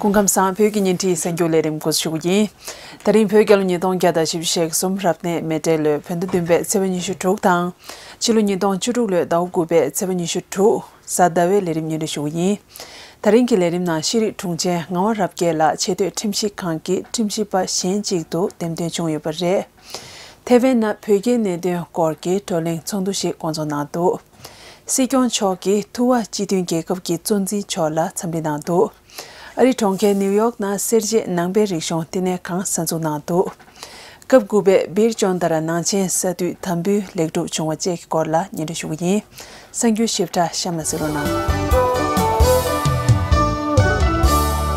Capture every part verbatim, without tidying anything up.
སྐུ་ཁམས་བཟང་། བོད་ཀྱི་ཉིན་རེའི་གསར་འགྱུར་ལས་རིམ་འགོ་འཛུགས་ཞུ་གི་ཡིན། ད་རིང་བོད་རྒྱལ་ལོ་ཉིས་སྟོང་བརྒྱ་དང་བཞི་བཅུ་ཞེ་གསུམ་རབ་གནས་མེ་སྤྲེལ་ལོའི་བོད་ཟླ་བདུན་པའི་ཚེས་པ་ཉི་ཤུ་དྲུག་དང་། ཕྱི་ལོ་ཉིས་སྟོང་བཅུ་དྲུག་ལོའི་ཟླ་བ་དགུ་པའི་ཚེས་པ་ཉི་ཤུ་དྲུག་གཟའ་ཟླ་བའི་ལས་རིམ་སྙན་སྒྲོན་ཞུ་གི་ཡིན། ད་རིང་གི་ལས་རིམ་ནང་ཤེས་རིག་དྲུང་ཆེ་ངག་དབང་རབ་རྒྱས་ལགས་ཆེས་མཐོའི་ཁྲིམས་ཞིབ་ཁང་གི་ཁྲིམས་ཞིབ་པ་གཞན་གཅིག་ཏུ་འདེམས་ཐོན་བྱུང་ཡོད་པ་རེད། ཐེ་ཝན་ནང་བོད་རྒྱའི་གནད་དོན་སྐོར་གྱི་བགྲོ་གླེང་ཚོགས་འདུ་ཞིག་བསྐོང་ཚོགས་གནང་འདུག། སྲིད་སྐྱོང་མཆོག་གིས་ཐུ་ཝ་སྤྱི་མཐུན་རྒྱལ་ཁབ་ཀྱི་གཙོ་འཛིན་མཆོག་ལ་འཚམས་འདྲི་གནང་འདུག། ཨ་རིའི་གྲོང་ཁྱེར་ནིའུ་ཡོག་ནང་སེར་བྱེས་ནང་པའི་རིག་གཞུང་བསྟི་གནས་ཁང་གསར་འཛུགས་གནང་འདུག། སྐབས་དགུ་པའི་བིར་ཅོན་དར་ནང་ཆེན་ས་འཐུས་དམ་འབུལ་ལེགས་གྲུབ་བྱུང་བ་བཅས་ཀྱི་སྐོར་ལ་སྙན་སྒྲོན་ཞུ་གི་ཡིན། གསར་འགྱུར་ཞིབ་ཕྲ་གཤམ་ལ་གཟིགས་རོགས་གནང་།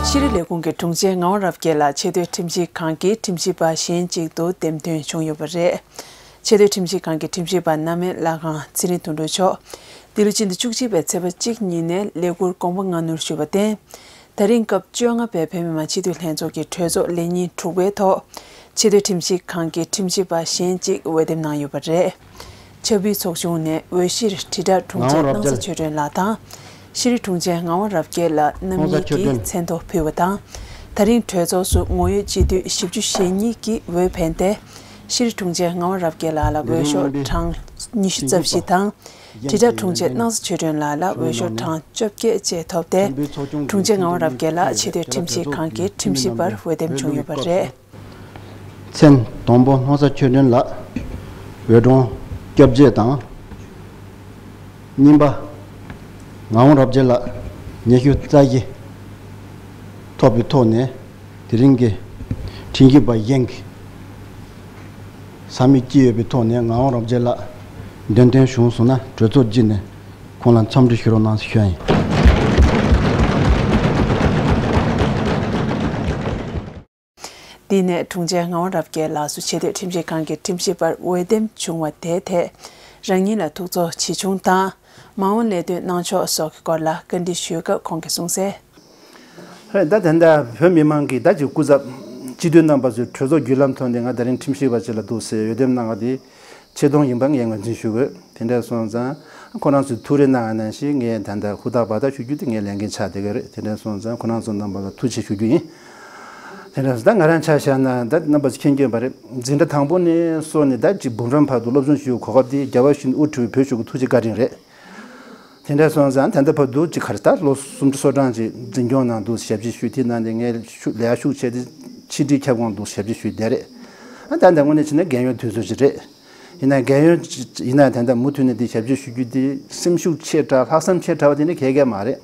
ཤེས་རིག་ལས་ཁུངས་ཀྱི་དྲུང་ཆེ་ངག་དབང་རབ་རྒྱས་ལགས་ཆེས་མཐོའི་ཁྲིམས་ཞིབ་ཁང་གི་ཁྲིམས་ཞིབ་པ་གཞན་གཅིག་ཏུ་འདེམས་ཐོན་བྱུང་ཡོད་པ་རེད། ཆེས་མཐོའི་ཁྲིམས་ཞིབ་ཁང་གི་ཁྲིམས་ཞིབ་པ་རྣམ་སྨིན་བླ་བྲང་ཚེ་རིང་དོན་གྲུབ་མཆོག་འདི་ལོ་སྤྱི་ཟླ་བཅུ་གཅིག་པའི་ཚེས་པ་གཅིག་ཉིན་ནས་ལས་ཁུར་དགོངས་པ་སྔ་སྣུར་ཞུས་པར་བརྟེན། ད་རིང་སྐབས་བཅོ་ལྔ་པའི་བོད་མི་མང་སྤྱི་འཐུས་ལྷན་ཚོགས་ཀྱི་གྲོས་ཚོགས་ལས་ཉིན་དྲུག་པའི་ཐོག་ཆེས་མཐོའི་ཁྲིམས་ཞིབ་ཁང་གི་ཁྲིམས་ཞིབ་པ་གཞན་གཅིག་འོས་འདེམས་གནང་ཡོད་པ་རེད། ཕྱག་ཕུལ་ཚོགས་ཆུང་ནས་འོས་གཞིར་དྲིལ་བསྒྲགས་དྲུང་ཆེ་ངག་དབང་སྣང་ས་རབ་ཆོས་སྒྲོན་ལགས་དང་། ཤེས་རིག་དྲུང་ཆེ་ངག་དབང་རབ་རྒྱས་ལགས་རྣམ་གཉིས་ཀྱིས་མཚན་ཐོ་ཕུལ་བ་དང་། ད་རིང་གྲོས་ཚོགས་སུ་ངོ་ཡོད་སྤྱི་འཐུས་བཞི་བཅུ་ཞེ་གཉིས་ཀྱིས་འོས་འཕེན་ཏེ། ཤེས་རིག་དྲུང་ཆེ་ངག་དབང་རབ་རྒྱས་ལགས་ལ་འོས་ཤོག་གྲངས་ཉི་ཤུ་རྩ་བཞི་དང་། དྲིལ་བསྒྲགས་དྲུང་ཆེ་སྣང་ས་ཆོས་སྒྲོན་ལགས་ལ་འོས་ཤོག་གྲངས་བཅོ་བརྒྱད་བཅས་ཐོབ་སྟེ། དྲུང་ཆེ་ངག་དབང་རབ་རྒྱས་ལགས་ཆེས་མཐོའི་ཁྲིམས་ཞིབ་ཁང་གི་ཁྲིམས་ཞིབ་པར་འོས་འདེམས་བྱུང་ཡོད་པ་རེད། མཚན་དང་པོ་སྣང་ས་ཆོས་སྒྲོན་ལགས། འོས་གྲངས་བརྒྱད་ཅུ་དང་། གཉིས་པ། ངག་དབང་རབ་རྒྱས་ལགས་ཉི་ཤུ་རྩ་བཞི་ཐོབ་པའི་ཐོག་ནས། དེ་རིང་གི་ཁྲིམས་ཞིབ་པ་གཞན་གྱི་ས་མིག་ཅི་ཡོད་པའི་ཐོག་ནས་ངག་དབང་རབ་རྒྱས་ལགས་འདེམས་ཐོན་བྱུང་སོང་ན། གྲོས་ཚོགས་ཀྱི་ནས་ཁོང་ལ་འཚམས་འདྲི་ཞུ་རོགས་གནང་ཞུ་ཡ་ཡིན། འདི་ནས་དྲུང་ཆེ་ངག་དབང་རབ་རྒྱས་ལགས་སུ་ཆེས་མཐོའི་ཁྲིམས་ཞིབ་ཁང་གི་ཁྲིམས་ཞིབ་པར་འོས་འདེམས་བྱུང་བ་དེའི་ཐད། རང་ཉིད་ལ་ཐུགས་ཚོར་ཇི་བྱུང་དང་། མ་འོངས་ལས་དོན་གནང་ཕྱོགས་སོགས་ཀྱི་སྐོར་ལ་བཀའ་འདྲི་ཞུས་སྐབས་ཁོང་གིས་གསུངས་གསལ། ཧེ། ད་དེ་འདྲ་བོད་མི་མང་གིས་ད་ཅིག་སྐུ་ཚབ་སྤྱི་འཐུས་རྣམ་པ་ཚོས་གྲོས་ཚོགས་བརྒྱུད་ལམ་ཐོག་ནས་ང་ད་རིང་ཁྲིམས་ཞིབ་པ་ཅིག་ལ་འདུག་ཟེར་འོས་འདེམས་གནང་བ་དེ་ཆེ་མཐོང་ཡིན་པ་ངས་ངོས་འཛིན་ཞུ་དགོས། དེ་འདྲ་སོང་ཙང་ཁོ་རང་ཚོས་ཐུགས་རེ་གནང་བ་ནང་བཞིན་ངས་ད་ལྟ་ཧུར་ཐག་འབད་ཐག་ཞུ་རྒྱུ་དེ་ངས་ལས་འགན་ཆགས་བསྡད་ཀྱི་རེད། དེ་འདྲ་སོང་ཙང་ཁོ་རང་ཚོ་རྣམ་པ་ལ་ཐུགས་རྗེ་ཆེ་ཞུ་རྒྱུ་ཡིན། དེ་འདྲ་སོང་ཙང་ང་རང་ཆ་བཞག་ན་ད་རྣམ་པ་ཚོས་མཁྱེན་མཁྱེན་པ་རེད། འཛིན་གྲྭ་དང་པོ་ནས་བཟུང་ནས་ད་ཅིག་འབུམ་རམས་བར་དུ་སློབ་སྦྱོང་ཞུ་གོ་སྐབས་དེ་རྒྱལ་བ་ཡིད་བཞིན་དབང་གྲགས་པའི་བོད་གཞུང་གི་ཐུགས་རྗེ་བཀའ་དྲིན་རེད། དེ་འདྲ་སོང་ཙང་ད་ལྟ་བར་དུ་ཅིག་ག་རེ་ད་ལོ་སུམ་ཅུ་སོ་གྲངས་ཅིག་འཛིན་སྐྱོང་ནང་དུ་ཞབས་ཕྱི་ཞུས། དེ་ནང་ནས་ངས་ཤུགས་ལས་ཀ་ཤུགས་ཆེ་དེ་ཕྱི་དྲིལ་ཁྱབ་ཁོངས་དུ་ཞབས་ཕྱི་ཞུས་བསྡད་རེད། ཨ་ད་ལྟ་དངོས་གནས་བྱས་ན་རྒན་ཡོལ་དུས་ཚོད་ཅིག་རེད། ཡིན་ན་རྒན་ཡོལ་ཡིན་ན་ད་ལྟ་མུ་མཐུད་ནས་དེ་ཞབས་ཕྱི་ཞུ་རྒྱུ་དེ་སེམས་ཤུགས་ཆེ་དྲགས་ལྷག་བསམ་ཆེ་དྲགས་པ་དེ་འདྲ་གང་ཡང་མ་རེད།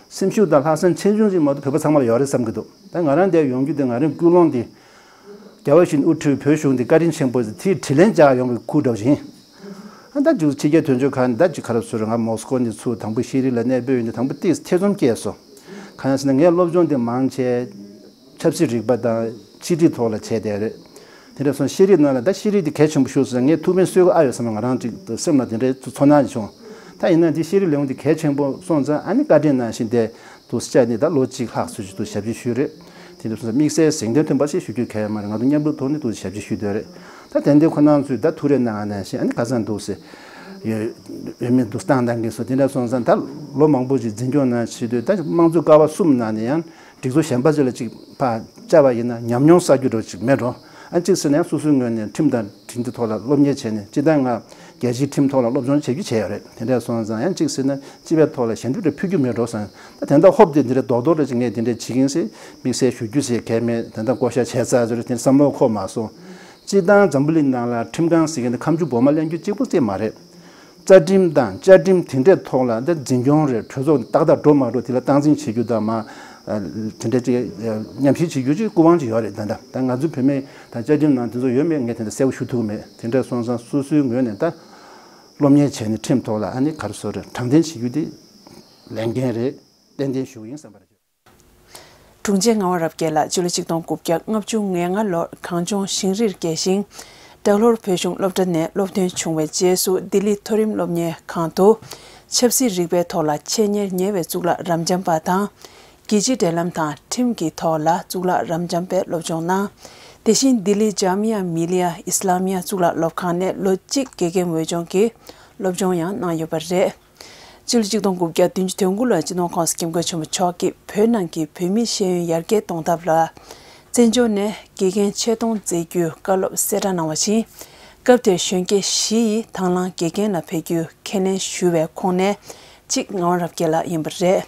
སེམས་ཤུགས་དང་ལྷག་བསམ་ཆེ་ཆུང་ཅིག་མ་གཏོགས་བོད་པ་ཚང་མ་ལ་ཡོད་རེད་བསམ་གྱི་འདུག། ད་ང་རང་འདིར་ཡོང་རྒྱུ་དེ་ང་རང་ཀུན་སློང་དེ། རྒྱལ་བ་ཡིད་བཞིན་དབང་གྲགས་པའི་བོད་གཞུང་འདི་བཀའ་དྲིན་ཆེན་པོ་དེའི་དྲིན་ལན་འཇལ་ཡོང་བའི་ཁུར་འདྲ་བོ་ཞིག་ཡིན། ཨ་ད་ཅིག་ཕྱི་རྒྱལ་དོན་གཅོད་ཁང་ནས་ད་ཅིག་ག་རེ་ཟེར། ང་མོ་སི་ཀོ་ནས་ཚུར་དང་པོ་ཤེས་རིག་ལ་གནས་སྤོས་ཡོང་དུས་དང་པོ་ཏོག་ཙམ་ཐེ་ཚོམ་སྐྱེས་སོང་། གང་ཡིན་ཟེར་ན་ངས་སློབ་སྦྱོང་དེ་མང་ཆེ་ཆབ་སྲིད་རིག་པ་དང་ཕྱི་དྲིལ་ཐོག་ལ་བྱས་བསྡད་རེད། དེ་འདྲ་སོང་ཤེས་རིག་ནང་ལ་ད་ཤེས་རིག་དེ་གལ་ཆེན་པོ་ཤོས་སོང་ཙང་ངས་ཐུགས་ཕན་གསོས་ཀྱི་ཨ་ཡོད་བསམ། ང་རང་ཅིག་སེམས་ལ་དེ་འདྲའི་ཚོར་སྣང་ཞིག་བྱུང་། ད་ཡིན་ན་དེ་ཤེས་རིག་ལས་ཁུངས་དེ་གལ་ཆེན་པོ་སོང་ཙང་ཨ་ནི་བཀའ་དྲིན་ནང་བཞིན་དེ། དུ་བཅར་ནས་ད་ལོ་གཅིག་ལྷག་ཙམ་ཅིག་ཏུ་ཞབས་ཕྱི་ཞུས་རེད། དེ་འདྲ་སོང་ཙང་དམིགས་བསལ་གཟེངས་ཐོན་ཐོན་པ་ཞིག་ཞུ་རྒྱུ་གལ་མ་རེད། ང་ཚོ་མཉམ་རུབ་ཐོག་ནས་དུ་ཞབས་ཕྱི་ཞུས་བསྡད་རེད། ད་དེ་འདྲའི་ཁོ་རང་ཚོས་ད་ཐུགས་རེ་གནང་བ་ནང་བཞིན་ཨ་ནི་ཁ་སང་འདུག་སེ་ཡོད་མེད་འདུག་སྟངས་དང་གི་སོ། དེ་འདྲ་སོང་ཙང་ད་ལོ་མང་པོ་ཅིག་འཛིན་སྐྱོང་གནང་བྱེད་དུས་ད་དམངས་གཙོའི་ཀ་བ་གསུམ་ནང་ནས་ཡང་སྒྲིག་འཛུགས་གཞན་པ་ཅིག་ལ་ཅིག་ཕར་བཅར་བ་ཡིན་ན་ཉམས་མྱོང་བསགས་རྒྱུ་འདྲ་ཅིག་མེད་འགྲོ། ཨ་གཅིག་ཟེར་ན་ཡང་སོ་སོའི་ངོས་ནས་ཁྲིམས་དང་། ཁྲིམས་ཀྱི་ཐོག་ལ་སློབ་གཉེར་བྱས་ནས་སྤྱིར་བཏང་ང་རྒྱལ་སྤྱིའི་ཁྲིམས་ཐོག་ལ་སློབ་སྦྱོང་བྱེད་རྒྱུ་བྱས་ཡོད་རེད། དེ་འདྲ་སོང་ཙང་ཡང་གཅིག་ཟེར་ན་སྤྱི་པའི་ཐོག་ལ་ཞལ་འདེབས་རེ་ཕུལ་རྒྱུ་མེད་འགྲོ་བསམ། ད་དེ་འདྲ་ཧོབ་སྟེ་འདི་འདྲ་རྡོག་རྡོག་རེ་ཅིག་ངས་འདི་འདྲ་བྱེད་ཀྱིན་ཟེར་དམིགས་བསལ་ཞུ་རྒྱུ་ཟེར་གང་ཡང་མེད། དེ་འདྲ་བསྐོ་བཞག་བྱས་ཚར་ཟེར་དེ་བསམ་བློ་འཁོར་མ་སོང་། སྤྱིར་བཏང་འཛམ་བུ་གླིང་ནང་ལ་ཁྲིམས་ཁང་ཟེར་མཁན་དེ་ཁ་མཆུ་སྦོམ་མ་ལེན་རྒྱུ་གཅིག་པུ་རྩེ་མ་རེད། རྩ་ཁྲིམས་དང་བཅའ་ཁྲིམས་དེ་འདྲའི་ཐོག་ལ་འདི་འཛིན་སྐྱོང་རེད། གྲོས་ཚོགས་ཏག་ཏག་འགྲོ་མ་འགྲོ་དེ་ལ་སྟངས་འཛིན་བྱེད་རྒྱུ་དང་མ། དེ་འདྲ་ཅིག་ཉམས་ཞིབ་བྱེད་རྒྱུ་ཅིག་སྐུ་དབང་ཅིག་ཡོད་རེད། ད་ལྟ་ད་ང་ཚོའི་བོད་མི་དང་བཅའ་ཁྲིམས་ནང་དེ་ཚོ་ཡོད་མེད་ངས་དེ་འདྲ་གསལ་པོ་ཞུ་ཐུབ་ཀྱི་མེད། དེ་འདྲ་སོང་ཙང་སོ་སོའི་ངོས་ནས་ད་སློབ་གཉེར་བྱས་ནས་ཁྲིམས་ཐོག་ལ་ཨ་ནི་ག་རེ་ཟེར་རེད། དྲང་བདེན་བྱེད་རྒྱུ་དེ་ལས་འགན་རེད། ཏན་ཏན་ཞུ་གི་ཡིན་བསམ་པ་རེད། དྲུང་ཆེ་ངག་དབང་རབ་རྒྱས་ལགས་སྤྱི་ལོ་ཆིག་སྟོང་དགུ་བརྒྱ་ལྔ་བཅུ་ང་ལྔ་ལོར་གངས་ལྗོངས་ཞིང་རིར་སྐྱེས་ཤིང་། བྲག་གློར་བོད་གཞུང་སློབ་གྲྭ་ནས་སློབ་ཐོན་བྱུང་བའི་རྗེས་སུ་ལྡི་ལི་མཐོ་རིམ་སློབ་གཉེར་ཁང་དུ་ཆབ་སྲིད་རིག་པའི་ཐོག་ལ་ཆེད་གཉེར་ཉེ་བའི་གཙུག་ལག་རབ་འབྱམས་པ་དང་། རྒྱལ་སྤྱིའི་འབྲེལ་ལམ་དང་ཁྲིམས་ཀྱི་ཐོག་ལ་གཙུག་ལག་རབ་འབྱམས་པའི་སློབ་སྦྱོང་གནང་། དེ་བཞིན་ལྡི་ལི་ཇཱ་མི་ཡ་མི་ལི་ཡ་ཨི་སི་ལ་མི་ཡ་གཙུག་ལག་སློབ་ཁང་ནས་ལོ་གཅིག་དགེ་རྒན་འོས་སྦྱོང་གིས་སློབ་སྦྱོང་ཡང་གནང་ཡོད་པ་རེད། ཕྱི་ལོ་ཆིག་སྟོང་དགུ་བརྒྱ་བདུན་ཅུ་དོན་དགུ་ལོར་སྤྱི་ནོར་༸གོང་ས་༸སྐྱབས་མགོན་ཆེན་པོ་མཆོག་གིས་བོད་ནང་གི་བོད་མིའི་ཤེས་ཡོན་ཡར་རྒྱས་གཏོང་ཐབས་ལ། བཙན་བྱོལ་ནས་དགེ་རྒན་ཆེད་གཏོང་མཛད་རྒྱུའི་བཀའ་སློབ་གསལ་བསྒྲགས་གནང་བ་བཞིན། སྐབས་དེར་གཞོན་སྐྱེས་བཞི་ཡིས་དང་བླངས་དགེ་རྒན་ལ་ཕེབས་རྒྱུའི་ཁས་ལེན་ཞུས་པའི་ཁོངས་ནས་གཅིག་ངག་དབང་རབ་རྒྱས་ལགས་ཡིན་པ་རེད།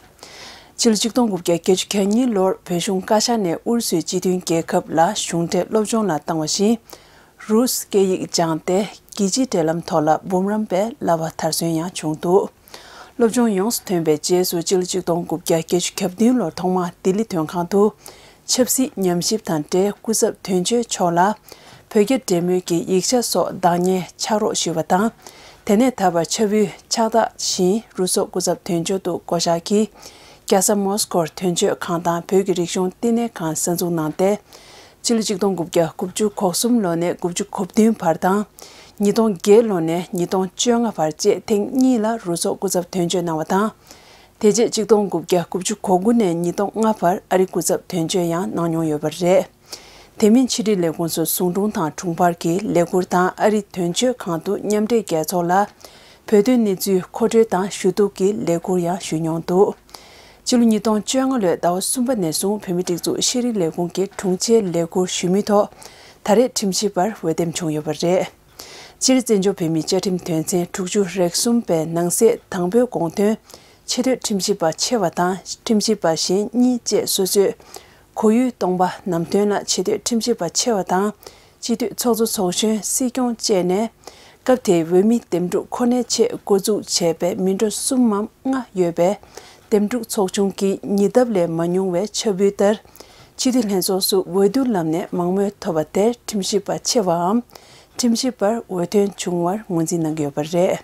ཕྱི་ལོ་ཆིག་སྟོང་དགུ་བརྒྱ་བརྒྱད་ཅུ་གྱ་གཉིས་ལོར་བོད་གཞུང་བཀའ་ཤག་ནས་ཨུ་རུ་སུའི་སྤྱི་མཐུན་རྒྱལ་ཁབ་ལ་གཞུང་འབྲེལ་སློབ་སྦྱོང་ལ་བཏང་བ་བཞིན། རུས་སྐད་ཡིག་སྦྱངས་ཏེ་རྒྱལ་སྤྱིའི་འབྲེལ་ལམ་ཐོག་ལ་འབུམ་རམས་པའི་བསླབ་པ་མཐར་སོན་ཡང་བྱུང་འདུག་སློབ་སྦྱོང་ཡོངས་སུ་ཐོན་པའི་རྗེས་སུ་སྤྱི་ལོ་ཆིག་སྟོང་དགུ་བརྒྱ་བརྒྱད་ཅུ་གྱ་བདུན་ལོར་ཐོག་མར་ལྡི་ལི་དོན་ཁང་དུ་ཆབ་སྲིད་ཉམས་ཞིབ་དང་འབྲེལ་སྐུ་ཚབ་དོན་གཅོད་མཆོག་ལ་བོད་རྒྱ་འབྲེལ་མོལ་གྱི་ཡིག་ཆ་སོགས་བདག་གཉེར་ཕྱག་རོགས་ཞུས་པ་དང་། དེ་ནས་ད་བར་ཕྱག་དབུས་ཕྱག་རྟགས་བཞིན་རུ་ཚོགས་སྐུ་ཚབ་དོན་གཅོད་དུ་བསྐོ་བཞག་གིས། རྒྱལ་ས་མོ་སི་ཀོར་དོན་གཅོད་ཁང་དང་བོད་ཀྱི་རིག་གཞུང་བསྟི་གནས་ཁང་གསར་འཛུགས་གནང་སྟེ། ཕྱི་ལོ་ཆིག་སྟོང་དགུ་བརྒྱ་དགུ་བཅུ་གོ་གསུམ་ལོ་ནས་དགུ་བཅུ་གོ་བདུན་བར་དང་། ཉིས་སྟོང་བརྒྱད་ལོ་ནས་ཉིས་སྟོང་བཅོ་ལྔ་བར་བཅས་ཐེངས་གཉིས་ལ་རུ་ཚོགས་སྐུ་ཚབ་དོན་གཅོད་གནང་བ་དང་། དེ་རྗེས་ཆིག་སྟོང་དགུ་བརྒྱ་དགུ་བཅུ་གོ་དགུ་ནས་ཉིས་སྟོང་ལྔ་བར་ཨ་རིའི་སྐུ་ཚབ་དོན་གཅོད་ཡང་གནང་མྱོང་ཡོད་པ་རེད། དེ་མིན་ཕྱི་དྲིལ་ལས་ཁུངས་སུ་ཟུང་དྲུང་དང་དྲུང་འཕར་གྱི་ལས་ཁུར་དང་ཨ་རིའི་དོན་གཅོད་ཁང་དུ་མཉམ་འབྲེལ་རྒྱལ་ཚོགས་ལ་བོད་དོན་གནས་ཚུལ་མཁོ་སྤྲོད་དང་ཞུ་གཏུག་གི་ལས་ཁུར་ཡང་ཞུས་མྱོང་འདུག་ཕྱི་ལོ་ཉིས་སྟོང་བཅོ་ལྔ་ལོའི་ཟླ་བ་གསུམ་པ་ནས་བཟུང་བོད་མིའི་སྒྲིག་འཛུགས་ཤེས་རིག་ལས་ཁུངས་ཀྱི་དྲུང་ཆེའི་ལས་ཁུར་ཞུས་མུས་ཐོག་ད་རེས་ཁྲིམས་ཞིབ་པར་འོས་འདེམས་བྱུང་ཡོད་པ་རེད། སྤྱིར་བཙན་བྱོལ་བོད་མིའི་བཅའ་ཁྲིམས་དོན་ཚན་དྲུག་ཅུ་རེ་གསུམ་པའི་ནང་གསེས་དང་པོའི་དགོངས་དོན། ཆེས་མཐོའི་ཁྲིམས་ཞིབ་པ་ཆེ་བ་དང་ཁྲིམས་ཞིབ་པ་གཞན་གཉིས་བཅས་སོ་སོའི་གོ་ཡུལ་སྟོང་པ་ནམ་དོན་ལ་ཆེས་མཐོའི་ཁྲིམས་ཞིབ་པ་ཆེ་བ་དང་། སྤྱི་འཐུས་ཚོགས་གཙོ་ཚོགས་གཞོན་སྲིད་སྐྱོང་བཅས་ནས། སྐབས་དེའི་འོས་མི་འདེམས་སྒྲུག་ཁོ་ནའི་ཆེད་འགོ་འཛུགས་བྱས་པའི་མི་འགྲོ་གསུམ་མམ་ལྔ་ཡོད་པའི་འདེམས་སྒྲུག་ཚོགས་ཆུང་གིས་ཉིས་ལྡབ་ལས་མ་ཉུང་བའི་ཕྱག་དབུས་ལྟར། སྤྱི་འཐུས་ལྷན་ཚོགས་སུ་འོས་བསྡུ་ལམ་ནས་མང་མོས་ཐོབ་པ་དེར་ཁྲིམས་ཞིབ་པ་ཆེ་བའམ་ཁྲིམས་ཞིབ་པར་འོས་ཐོན་བྱུང་བར་ངོས་འཛིན་གནང་གི་ཡོད་པ་རེད།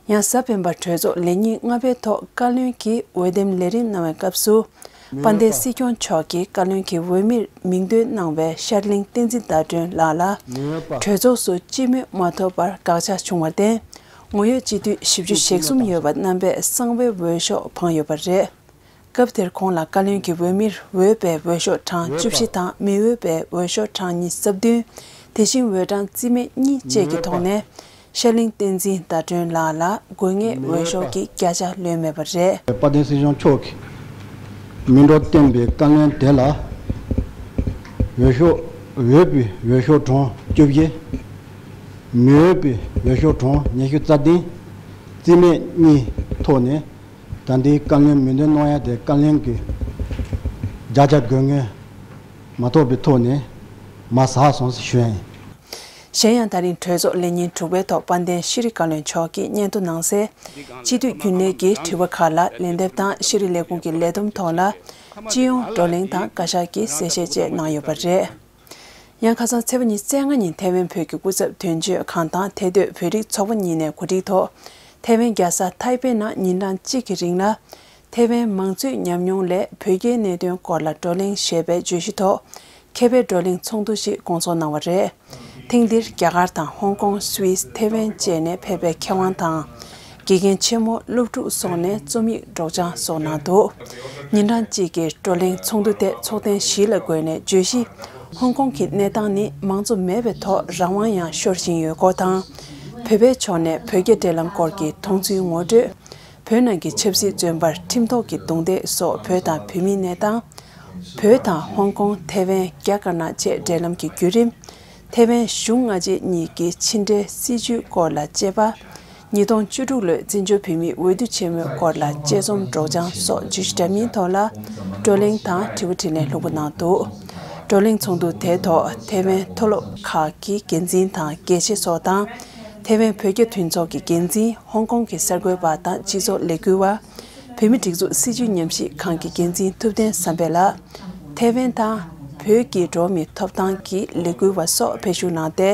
ཡང་གཟའ་སྤེན་པར་གྲོས་ཚོགས་ལས་ཉིན་ལྔ་པའི་ཐོག་བཀའ་བློན་གྱི་འོས་འདེམས་ལས་རིམ་གནང་བའི་སྐབས་སུ། དཔལ་ལྡན་སྲིད་སྐྱོང་མཆོག་གིས་བཀའ་བློན་གྱི་འོས་མིར་མིང་འདོན་གནང་བའི་ཤར་གླིང་བསྟན་འཛིན་ཟླ་སྒྲོན་ལགས་ལ། གྲོས་ཚོགས་སུ་སྤྱི་མོས་མ་ཐོབ་པར་དགག་བྱ་བྱུང་བར་བརྟེན། ངོ་ཡོད་སྤྱི་འཐུས་བཞི་བཅུ་ཞེ་གསུམ་ཡོད་པ་རྣམ་པས་གསང་བའི་འོས་ཤོག་འཕངས་ཡོད་པ་རེད། སྐབས་དེར་ཁོང་ལ་བཀའ་བློན་གྱི་འོས་མིར་འོས་པའི་འོས་ཤོག་གྲངས་བཅུ་བཞི་དང་མི་འོས་པའི་འོས་ཤོག་གྲངས་ཉི་ཤུ་རྩ་བདུན། དེ་བཞིན་འོས་གྲངས་རྩིས་མེད་གཉིས་བཅས་ཀྱི་ཐོག་ནས། ཤར་གླིང་བསྟན་འཛིན་ཟླ་སྒྲོན་ལགས་ལ་དགོས་ངེས་འོས་ཤོག་གི་བརྒྱ་ཆ་ལོན་མེད་པ་རེད། དཔལ་ལྡན་སྲིད་སྐྱོང་མཆོག་གིས་མི་འགྲོ་བསྟན་པའི་བཀའ་བློན་དེ་ལ་འོས་ཤོག་འོས་པའི་འོས་ཤོག་གྲངས་བཅུ་བཞི། མི་འོས་པའི་འོས་ཤོག་གྲངས་ཉི་ཤུ་རྩ་བདུན། རྩིས་མེད་གཉིས་ཐོག་ནས། ད་ལྟའི་བཀའ་བློན་མི་འདོན་གནང་ཡ་དེ་བཀའ་བློན་གྱི་བརྒྱ་ཆ་དགོས་ངེས་མ་ཐོབ་པའི་ཐོག་ནས་མར་ཟགས་སོང་ཞུ་ཡ་ཡིན། གཞན་ཡང་ད་རིང་གྲོས་ཚོགས་ལས་ཉིན་དྲུག་པའི་ཐོག་དཔལ་ལྡན་ཤེས་རིག་བཀའ་བློན་མཆོག་གིས་སྙན་ཐོ་གནང་གསལ། སྤྱི་འཐུས་རྒྱུན་ལས་ཀྱི་དྲི་བ་ཁག་ལ་ལན་འདེབས་དང་ཤེས་རིག་ལས་ཁུངས་ཀྱི་ལས་བསྡོམས་ཐོག་ལ། སྤྱི་ཡོངས་བགྲོ་གླེང་དང་བཀའ་ཤག་གིས་གསལ་བཤད་བཅས་གནང་ཡོད་པ་རེད། ཡང་ཁ་སང་ཚེས་པ་ཉི་ཤུ་རྩ་ལྔ་ཉིན་ཐའེ་ཝན་བོད་ཀྱི་སྐུ་ཚབ་དོན་གཅོད་ཁང་དང་ཐའེ་སྡོད་བོད་རིགས་ཚོགས་པ་གཉིས་ནས་གོ་སྒྲིག་ཐོག་ཐའེ་ཝན་རྒྱལ་ས་ཐའེ་པེ་ནང་ཉིན་གྲངས་གཅིག་གི་རིང་ལ། ཐའེ་ཝན་མང་གཙོའི་ཉམས་མྱོང་ལས་བོད་རྒྱའི་གནད་དོན་སྐོར་ལ་བགྲོ་གླེང་ཞེས་པའི་བརྗོད་གཞི་ཐོག་མཁས་པའི་བགྲོ་གླེང་ཚོགས་འདུ་ཞིག་སྐོང་ཚོགས་གནང་བ་རེད། ཐེངས་འདིར་རྒྱ་གར་དང་ཧོང་ཀོང་སུད་སི་ཐའེ་ཝན་བཅས་ནས་ཕེབས་པའི་མཁས་དབང་དང་། དགེ་རྒན་ཆེན་མོ་སློབ་ཕྲུག་སོགས་ནས་རྩོམ་ཡིག་སྒྲོག་སྦྱང་སོགས་གནང་འདུག་ཉིན་གྲངས་གཅིག་གི་བགྲོ་གླེང་ཚོགས་འདུ་དེ་ཚོགས་ཐེངས་བཞི་ལ་བགོས་ནས་བརྗོད་གཞི། ཧོང་ཀོང་གི་གནས་སྟངས་ནི་མང་གཙོ་མེད་པའི་ཐོག་རང་དབང་ཡང་ཤོར་བཞིན་ཡོད་སྐོར་དང་། བོད་པའི་ཕྱོགས་ནས་བོད་རྒྱ་འབྲེལ་ལམ་སྐོར་གྱི་མཐོང་ཚུལ་ངོ་སྤྲོད། བོད་ནང་གི་ཆབ་སྲིད་བཙོན་པར་ཁྲིམས་ཐོག་གི་རྡུང་རྡེག་སོགས་བོད་དང་བོད་མིའི་གནས་སྟངས། བོད་དང་ཧོང་ཀོང་ཐའེ་ཝན་རྒྱ་དཀར་ནག་བཅས་འབྲེལ་ལམ་གྱི་བརྒྱུད་རིམ། ཐའེ་ཝན་གཞུང་སྔ་རྗེས་གཉིས་ཀྱི་ཕྱི་འབྲེལ་སྲིད་བྱུས་སྐོར་ལ་དཔྱད་པ། ཉིས་སྟོང་བཅུ་དྲུག་ལོའི་བཙན་བྱོལ་བོད་མིའི་འོས་བསྡུ་ཆེན་མོའི་སྐོར་ལ་དཔྱད་རྩོམ་སྒྲོག་སྦྱང་སོགས་བརྗོད་གཞི་འདྲ་མིན་ཐོག་ལ་བགྲོ་གླེང་དང་དྲི་བ་དྲིས་ལན་ལྷུག་པོ་གནང་འདུག་བགྲོ་གླེང་ཚོགས་འདུ་དེའི་ཐོག་ཐའེ་ཝན་མཐོ་སློབ་ཁག་གི་འགན་འཛིན་དང་དགེ་བཤེས་སོགས་དང་། ཐའེ་ཝན་བོད་རྒྱ་མཐུན་ཚོགས་ཀྱི་འགན་འཛིན། ཧོང་ཀོང་གི་གསར་འགོད་པ་དང་སྤྱི་ཚོགས་ལས་འགུལ་བ། བོད་མིའི་སྒྲིག་འཛུགས་སྲིད་བྱུས་ཉམས་ཞིབ་ཁང་གི་འགན་འཛིན་ཐུབ་བསྟན་བསམ་འཕེལ་ལགས། ཐའེ་ཝན་དང་བོད་ཀྱི་འགྲོ་བ་མིའི་ཐོབ་ཐང་གི་ལས་འགུལ་བ་སོགས་ཕེབས་ཞུགས་གནང་སྟེ།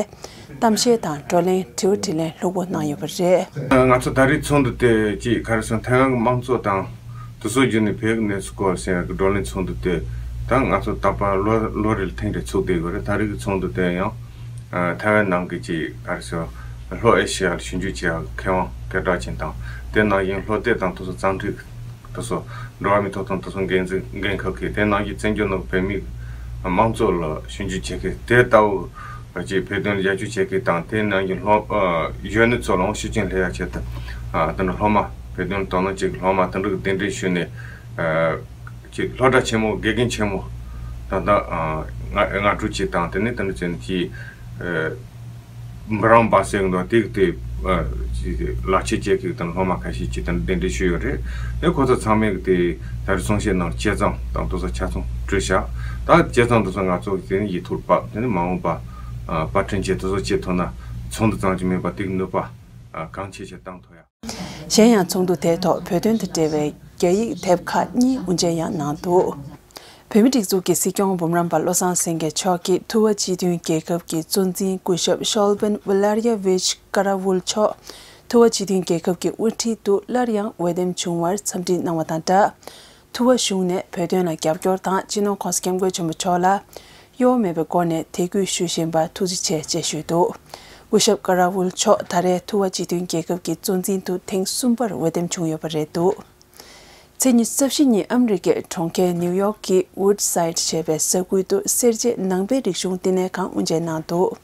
གཏམ་བཤད་དང་བགྲོ་གླེང་དྲི་བ་དྲིས་ལན་ལྷུག་པོ་གནང་ཡོད་པ་རེད། ང་ཚོ་ད་རེས་ཚོགས་འདུ་དེ་ཅིག་ག་རེ་ཟེར་ཐའེ་ཝན་གྱི་དམངས་གཙོ་དང་དེ་ཚོ་བརྒྱུད་ནས་བོད་ཀྱི་གནས་ཚུལ་སྐོར་ཟེར་བའི་བགྲོ་གླེང་ཚོགས་འདུ་དེ་ད་ང་ཚོ་ད་བར་ལོ་ལོ་རེ་ལ་ཐེངས་རེ་ཚུགས་བསྡད་ཡོད་རེད། ད་རེས་ཀྱི་ཚོགས་འདུ་དེ་ཡང་ཐའེ་ཝན་ནང་གི་ཅིག་ག་རེ་ཟེར་ལྷོ་ཨེ་ཤི་ཡ་ལ་ཞིབ་འཇུག་བྱེད་ཡག་མཁས་དབང་སྐད་གྲགས་ཅན་དང་དེ་ནང་བཞིན་ལྷོ་སྡེ་དང་དེ་ཚོ་རྩ་འཛུགས། དེ་ཚོ་འགྲོ་བ་མིའི་ཐོབ་ཐང་དེ་ཚོ་འགན་འཛིན་འགན་འཁུར་མཁན་དེ་ནང་བཞིན་བཙན་བྱོལ་ནང་བོད་མིའི་དམངས་གཙོ་ལ་ཞིབ་འཇུག་བྱེད་མཁན་དེ་ལྟ་བུ་ཅིག་བོད་དོན་ལ་རྒྱབ་སྐྱོར་བྱེད་མཁན་དང་དེ་ནང་བཞིན་ལྷོ་གཞོན་ནུ་ཚོ་ལའང་ཤུགས་རྐྱེན་སླེབས་ཡག་ཆེད་དུ་དེ་ནི་སློབ་མ་ བོད་དོན་དོ་སྣང་ཅིག་སློབ་མ་དེ་འདྲ་གི་གདན་འདྲེན་ཞུས་ནས་ཅིག་སློབ་གྲྭ་ཆེན་མོ་དགེ་རྒན་ཆེན་མོ་ད་ལྟ་ང་ང་དྲུག་ཅིག་དང་དེ་ནས་དེ་འདྲ་བྱས་ནས་ཅིག་འབུམ་རམས་པ་ཟེར་གི་འདུག་དེ་གི་དེ་ཅིག་ལག་ཁྱེར་ཅིག་གི་དང་སློབ་མ་ཁ་ཤས་ཅིག་དང་གདན་འདྲེན་ཞུས་ཡོད་རེད། དེ་ཁོ་ཚོ་ཚང་མས་གི་དེ་ད་རེས་གསུང་བཤད་ནང་དཔྱད་རྩོམ་དང་དེ་ཚོ་ཆ་ཚང་སྤྲོད་བཞག་ད་དཔྱད་རྩོམ་དེ་ཚོ་ང་ཚོ་གི་དེ་ནས་ཡིག་ཐོག་ལ་ཕབ་དེ་ནས་མ་འོངས་པ་པར་སྐྲུན་བྱེད་དེ་ཚོ་བྱེད་ཐུབ་ན་ཚོགས་འདུ་ཙམ་གྱིས་མིན་པ་དེ་གི་ནུས་པ་གང་ཆེ་ཆེ་བཏང་ཐུབ་ཡ། གཞན་ཡང་ཚོགས་འདུ་དེའི་ཐོག་བོད་དོན་དང་འབྲེལ་བའི་རྒྱ་ཡིག་དེབ་ཁག་གཉིས་དབུ་འབྱེད་ཡང་གནང་འདུག་བོད་མིའི་སྒྲིག་འཛུགས་ཀྱི་སྲིད་སྐྱོང་འབུམ་རམས་པ་བློ་བཟང་སེང་གེ་མཆོག་གིས་ཐུ་བ་སྤྱི་མཐུན་རྒྱལ་ཁབ་ཀྱི་གཙོ་འཛིན་སྐུ་ཞབས་ཤོལ་བན་ཝི་ལར་ཡ་ཝིཆ་ཀ་ར་ཝུལ་མཆོག་ཐུ་བ་སྤྱི་མཐུན་རྒྱལ་ཁབ་ཀྱི་དབུ་ཁྲིད་དུ་སླར་ཡང་འོས་འདེམས་བྱུང་བར་འཚམས་འདྲི་གནང་བ་དང་སྦྲགས། ཐུ་བ་གཞུང་ནས་བོད་དོན་ལ་རྒྱབ་སྐྱོར་དང་སྤྱི་ནོར་༸གོང་ས་༸སྐྱབས་མགོན་ཆེན་པོ་མཆོག་ལ་གཡོ་བ་མེད་པའི་སྒོ་ནས་དད་གུས་ཞུ་བཞིན་པར་ཐུགས་རྗེ་ཆེ་ཅེས་ཞུས་འདུག་སྐུ་ཞབས་ཀ་ར་ཝུལ་མཆོག་ད་རེས་ཐུ་བ་སྤྱི་མཐུན་རྒྱལ་ཁབ་ཀྱི་གཙོ་འཛིན་དུ་ཐེངས་གསུམ་པར་འོས་འདེམས་བྱུང་ཡོད་པ་རེད་འདུག་ཚེས་ཉི་ཤུ་རྩ་བཞི་ཉིན་ཨ་མི་རི་ཀའི་གྲོང་ཁྱེར་ནིའུ་ཡོག་གི་ཝུད་སའིད་ཞེས་པའི་ས་ཁུལ་དུ་སེར་བྱེས་ནང་པའི་རིག་གཞུང་བསྟི་གནས་ཁང་དབུ་འབྱེད་གནང་འདུག་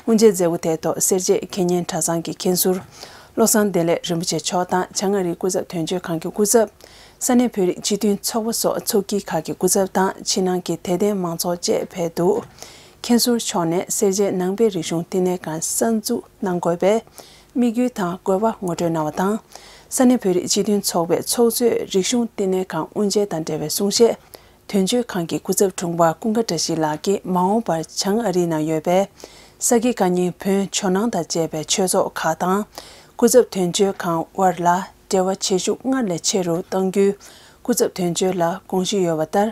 དབུ་འབྱེད་མཛད་སྒོ་དེའི་ཐོག་སེར་བྱེས་ཁེ་ཉེན་གྲྭ་ཚང་གི་མཁན་ཟུར་བློ་བཟང་བདེ་ལེགས་རིན་པོ་ཆེ་མཆོག་དང་བྱང་ཨ་རིའི་སྐུ་ཚབ་དོན་གཅོད་ཁང་གི་སྐུ་ཚབ། ས་གནས་བོད་རིགས་སྤྱི་མཐུན་ཚོགས་པ་སོགས་ཚོགས་སྐྱིད་ཁག་གི་སྐུ་ཚབ་དང་ཕྱི་ནང་གི་དད་ལྡན་མང་ཚོགས་བཅས་ཕེབས་འདུག་མཁན་ཟུར་མཆོག་ནས་སེར་བྱེས་ནང་པའི་རིག་གཞུང་བསྟི་གནས་ཁང་གསར་འཛུགས་གནང་དགོས་པའི་དམིགས་ཡུལ་དང་དགོས་པ་ངོ་སྤྲོད་གནང་བ་དང་། ས་གནས་བོད་རིགས་སྤྱི་མཐུན་ཚོགས་པའི་ཚོགས་གཙོས་རིག་གཞུང་བསྟི་གནས་ཁང་དབུ་འབྱེད་དང་འབྲེལ་བའི་གསུང་བཤད། དོན་གཅོད་ཁང་གི་སྐུ་ཚབ་དྲུང་པ་ཀུན་དགའ་བཀྲ་ཤིས་ལགས་ཀྱིས་མ་འོངས་པར་བྱང་ཨ་རིའི་ནང་ཡོད་པའི་ས་དགེ་བཀའ་རྙིང་བོན་ཇོ་ནང་དང་བཅས་པའི་ཆོས་ཚོགས་ཁག་དང་། སྐུ་ཚབ་དོན་གཅོད་ཁང་དབར་ལ་འབྲེལ་བ་བྱེད་ཤུགས་སྔར་ལས་ཆེ་རུ་གཏང་རྒྱུའི་སྐུ་ཚབ་དོན་གཅོད་ལ་དགོངས་ཞུ་ཡོད་པ་ལྟར།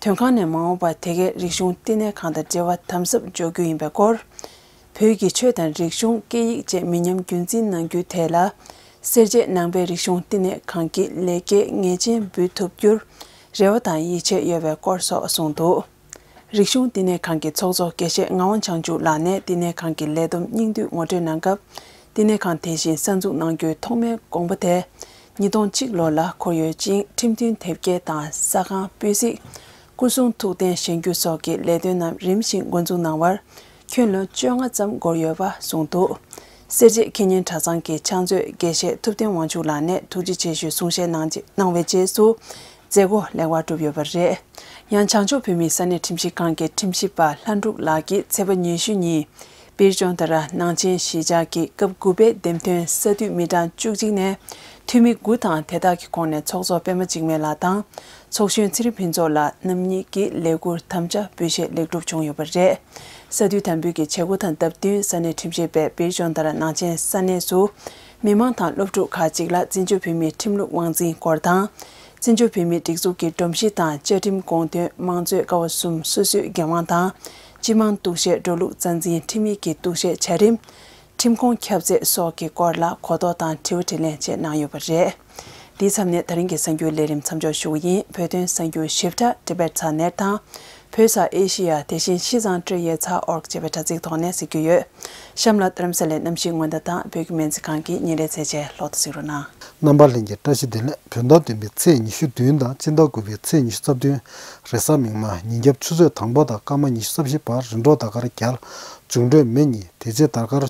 དོན་ཁང་ནས་མ་འོངས་པར་དེ་གའི་རིག་གཞུང་བསྟི་གནས་ཁང་དང་འབྲེལ་བ་དམ་ཟབ་འཇོག་རྒྱུ་ཡིན་པའི་སྐོར། བོད་ཀྱི་ཆོས་དང་རིག་གཞུང་སྐད་ཡིག་བཅས་མི་ཉམས་རྒྱུན་འཛིན་གནང་རྒྱུའི་ཐད་ལ། སེར་བྱེས་ནང་པའི་རིག་གཞུང་བསྟི་གནས་ཁང་གི་ལས་ཀའི་ངེས་ཅན་འབུལ་ཐུབ་རྒྱུར་རེ་བ་དང་ཡིད་ཆེས་ཡོད་པའི་སྐོར་སོགས་གསུངས་འདུག་རིག་གཞུང་བསྟི་གནས་ཁང་གི་ཚོགས་གཙོ་དགེ་བཤེས་ངག་དབང་བྱང་ཆུབ་ལགས་ནས་བསྟི་གནས་ཁང་གི་ལས་བསྡོམས་སྙིང་བསྡུས་ངོ་སྤྲོད་གནང་སྐབས། བསྟི་གནས་ཁང་དེ་བཞིན་གསར་འཛུགས་གནང་རྒྱུའི་ཐོག་མའི་དགོངས་པ་དེ། ཉིས་སྟོང་གཅིག་ལོ་ལ་འཁོར་ཡོད་ཅིང་ཁྲིམས་མཐུན་དེབ་སྐྱེལ་དང་ས་ཁང་སྤོས་གཟིགས། སྐུ་གསུང་ཐུགས་རྟེན་བཞེངས་རྒྱུ་སོགས་ཀྱི་ལས་དོན་རྣམས་རིམ་བཞིན་འགོ་འཛུགས་གནང་བར། ཁྱོན་ལོ་བཅོ་ལྔ་ཙམ་འགོར་ཡོད་པ་གསུངས་འདུག་སེར་བྱེས་ཁེ་ཉེན་གྲྭ་ཚང་གི་ཕྱག་མཛོད་དགེ་བཤེས་ཐུབ་བསྟན་དབང་ཕྱུག་ལགས་ནས་ཐུགས་རྗེ་ཆེ་ཞུའི་གསུང་བཤད་གནང་རྗེས་གནང་བའི་རྗེས་སུ། མཛད་སྒོ་ལེགས་པར་གྲུབ་ཡོད་པ་རེད། ཡང་བྱང་ཕྱོགས་བོད་མིའི་ས་གནས་ཁྲིམས་ཞིབ་ཁང་གི་ཁྲིམས་ཞིབ་པ་ལྷ་འབྲུག་ལགས་ཀྱིས་ཚེས་པ་ཉི་ཤུ་ཉིན་བིར་ཇོན་དྷ་ར་ནང་ཆེན་གཞིས་ཆགས་ཀྱི་སྐབས་དགུ་པའི་འདེམས་ཐོན་ས་འཐུས་མི་གྲངས་བཅུ་གཅིག་ནས་འཐུས་མི་དགུ་དང་དེ་དག་གི་ཁོངས་ནས་ཚོགས་གཙོ་པད་མ་འཇིགས་མེད་ལགས་དང་ཚོགས་གཞོན་ཚེ་རིང་ཕུན་ཚོགས་ལགས་རྣམ་གཉིས་ཀྱིས་ལས་འཁུར་དམ་བཅའ་འབུལ་བཞེས་ལེགས་གྲུབ་བྱུང་ཡོད་པ་རེད། ས་འཐུས་དམ་འབུལ་གྱི་བྱེད་སྒོ་དང་སྟབས་བསྟུན་ས་གནས་ཁྲིམས་ཞིབ་པས་བིར་ཇོན་དྷ་ར་ནང་ཆེན་ས་གནས་སུ་མི་མང་དང་སློབ་ཕྲུག་ཁག་ཅིག་ལ་བཙན་བྱོལ་བོད་མིའི་ཁྲིམས་ལུགས་དབང་འཛིན་སྐོར་དང་། བཙན་བྱོལ་བོད་མིའི་སྒྲིག་འཛུགས་ཀྱི་སྒྲོམ་གཞི་དང་བཅའ་ཁྲིམས་དགོངས་དོན་དམངས་གཙོའི་ཀ་བ་གསུམ་སོ་སོའི་འགན་དབང་དང་། སྤྱི་དམངས་གཏུག་བཤེར་འགྲོ་ལུགས་རྩ་འཛིན་ཁྲིམས་ཡིག་གི་གཏུག་བཤེར་བྱ་རིམ། ཁྲིམས་ཁོངས་ཁྱབ་ཚད་སོགས་ཀྱི་སྐོར་ལ་གོ་རྟོགས་དང་དྲི་བ་དྲིས་ལན་བཅས་གནང་ཡོད་པ་རེད། འདིའི་མཚམས་ནས་ད་རིང་གི་གསར་འགྱུར་ལས་རིམ་མཚམས་འཇོག་ཞུ་གི་ཡིན། བོད་དོན་གསར་འགྱུར་ཞིབ་ཕྲ་Tibet Satnet དང་། བོད་ས་ཨེ་ཤི་ཡ་དེ་བཞིན་ཤིས་ཙང་ཀྲེ་ཡེ་ཚ་ཨོར་ཅེས་པའི་དྲ་ཚིགས་ཐོག་ནས་གཟིགས་རྒྱུ་ཡོད། གཤམ་ལ་རྡ་རམ་ས་ལའི་གནམ་གཤིས་སྔོན་བརྡ་དང་བོད་ཀྱི་སྨན་རྩིས་ཁང་གི་ཉིན་རེའི་ཚེས་ཆའི་ལོ་ཐོ་གཟིགས་རོགས་གནང་། རྣམ་པ་ལྷན་རྒྱས་བཀྲ་ཤིས་བདེ་ལེགས། བོད་ཟླ་བདུན་པའི་ཚེས་ཉི་ཤུ་བདུན་དང་སྤྱི་ཟླ་དགུ་པའི་ཚེས་ཉི་ཤུ་རྩ་བདུན། རེས་གཟའ་མིག་དམར། ཉིན་རྒྱབ་ཆུ་ཚོད་དང་པོ་དང་སྐར་མ་ཉི་ཤུ་རྩ་བཞི་བར་རིམ་གྲོ་ཟླ་སྐར་རྒྱལ། འབྱུང་འཕྲོད་མེ་གཉིས། དེ་རྗེས་ཟླ་སྐར་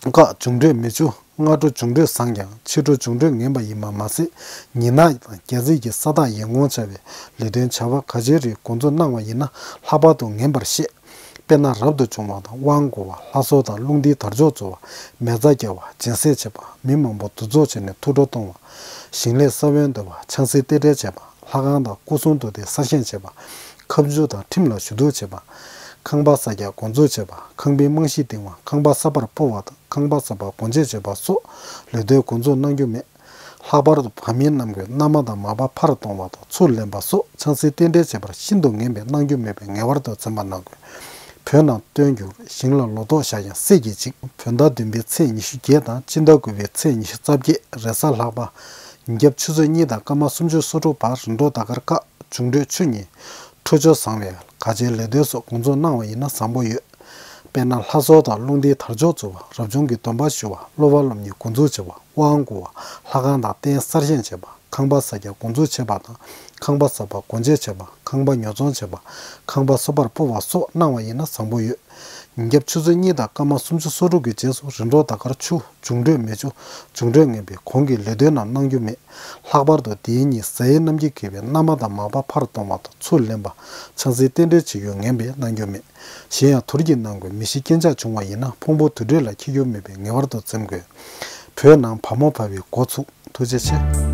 སྐག་འབྱུང་འཕྲོད་མེ་བཅུ། སྔ་དྲོ་འབྱུང་འཕྲོད་བཟང་ཀྱང་ཕྱི་དྲོ་འབྱུང་འཕྲོད་ངན་པ་ཡིན་པ་མ་ཟད། ཉི་ནག་དང་རྒྱ་རྩིས་ཀྱི་ས་བདག་ཡིན་དགོངས་བྱ་བའི་ལས་དོན་བྱ་བ་ག་ཅིའི་རིགས་འགོ་འཛུགས་གནང་བ་ཡིན་ན་ལྷག་པར་དུ་ངན་པར་ཤེས། དཔེར་ན་རབ་ཏུ་བྱུང་བ་དང་དབང་བསྐུར་བ། ལྷ་གསོལ་དང་རླུང་རྟའི་དར་ལྕོག་འཛུགས་པ། མེ་བཙའ་རྒྱག་པ། སྦྱིན་སྲེག་བྱེད་པ། མི་མང་པོ་འདུ་འཛོམས་བྱས་ནས་ཐུགས་སྤྲོ་གཏོང་བ། ཞིང་ལས་ས་བོན་འདོར་བ། ཆང་སའི་རྟེན་འབྲེལ་བྱེད་པ། ལྷ་ཁང་དང་སྐུ་གསུང་ཐུགས་རྟེན་གསར་བཞེངས་བྱེད་པ། ཁ་མཆུ་དང་ཁྲིམས་ལ་ཞུ་གཏུག་བྱེད་པ། ཁང་པ་གསར་རྒྱག་འགོ་འཛུགས་བྱེད་པ། ཁང་པའི་རྨང་གཞི་བཏིང་བ། ཁང་པ་གསར་པར་སྤོ་བ་དང་ཁང་པ་གསར་པ་སྒོ་འབྱེད་བྱེད་པ་སོགས་ལས་དོན་འགོ་འཛུགས་གནང་རྒྱུ་མེད། ལྷག་པར་དུ་བ་མིན་ནམ་མཁའི་མནའ་མ་དང་མ་པ་ཕར་གཏོང་བ་དང་ཚུར་ལེན་པ་སོགས་ཆང་སའི་རྟེན་འབྲེལ་བྱེད་པར་ཤིན་ཏུ་ངན་པས་གནང་རྒྱུ་མེད་པས་ངེས་པར་དུ་འཛེམ་པ་གནང་དགོས། བོད་ནང་སྟོན་འགྱུར། ཞིང་ལ་ལོ་ཏོག་བཞག་ཀྱང་སྲིད་ཀྱིས་འཇིག། བོད་ཟླ་བདུན་པའི་ཚེས་ཉི་ཤུ་བརྒྱད་དང་སྤྱི་ཟླ་དགུ་པའི་ཚེས་ཉི་ཤུ་རྩ་བརྒྱད་རེས་གཟའ་ལྷག་པ། ཉིན་རྒྱབ་ཆུ་ཚོད་གཉིས་དང་སྐར་མ་སུམ་ཅུ་སོ་དྲུག་བར་རིམ་གྲོ་ཟླ་སྐར་སྐག་འབྱུང་འཕྲོད་ཆུ་གཉིས། འཕྲོད་སྦྱོར་བཟང་བས་ག་ཅིའི་ལས་དོན་སོགས་འགོ་འཛུགས་གནང་བ་ཡིན་ན་བཟང་པོ་ཡོད། དཔེར་ན་ལྷ་གསོལ་དང་རླུང་རྟའི་དར་ལྕོག་འཛུགས་པ། རབ་བྱུང་གི་སྡོམ་པ་ཞུ་བ། སློབ་པ་སློབ་གཉེར་འགོ་འཛུགས་བྱེད་པ། དབང་བསྐུར་བ། ལྷ་ཁང་དང་རྟེན་གསར་བཞེངས་བྱེད་པ། ཁང་པ་གསར་རྒྱག་འགོ་འཛུགས་བྱེད་པ་དང་ ཁང་པ་གསར་པ་སྒོ་འབྱེད་བྱེད་པ། ཁང་པ་ཉོ་ཚོང་བྱེད་པ། ཁང་པ་སོ་པར་སྤོ་བ་སོགས་གནང་བ་ཡིན་ན་བཟང་པོ་ཡོད། ཉིན་རྒྱབ་ཆུ་ཚོད་གཉིས་དང་སྐར་མ་སུམ་ཅུ་སོ་དྲུག་གི་རྗེས་སུ་རིམ་གྲོ་ཟླ་སྐར་ཆུ། འབྱུང་འཕྲོད་མེ་ཆུ། འབྱུང་འཕྲོད་ངན་པས་གོང་གི་ལས་དོན་རྣམས་གནང་རྒྱུ་མེད། ལྷག་པར་དུ་དེའི་ཉིན་ཟས་ཡའི་རྣམ་འགྱུར་གྱིས་པའི་མནའ་མ་དང་མ་པ་ཕར་གཏོང་བ་དང་ཚུར་ལེན་པ། ཆང་སའི་རྟེན་འབྲེལ་བྱེད་རྒྱུ་ངན་པས་གནང་རྒྱུ་མེད། གཞན་ཡང་དུར་གྱིས་གནང་དགོས་མི་ཤི་རྐྱེན་ཆག་བྱུང་བ་ཡིན་ན་ཕུང་པོ་དུར་ཁྲོད་ལ་འཁྱེར་རྒྱུ་མེད་པས་ངེས་པར་དུ་འཛེམ་དགོས། བོད་ནང་བ་མོ་བབས་པའི་འགོ་ཚུགས། ཐུགས་རྗེ་ཆེ།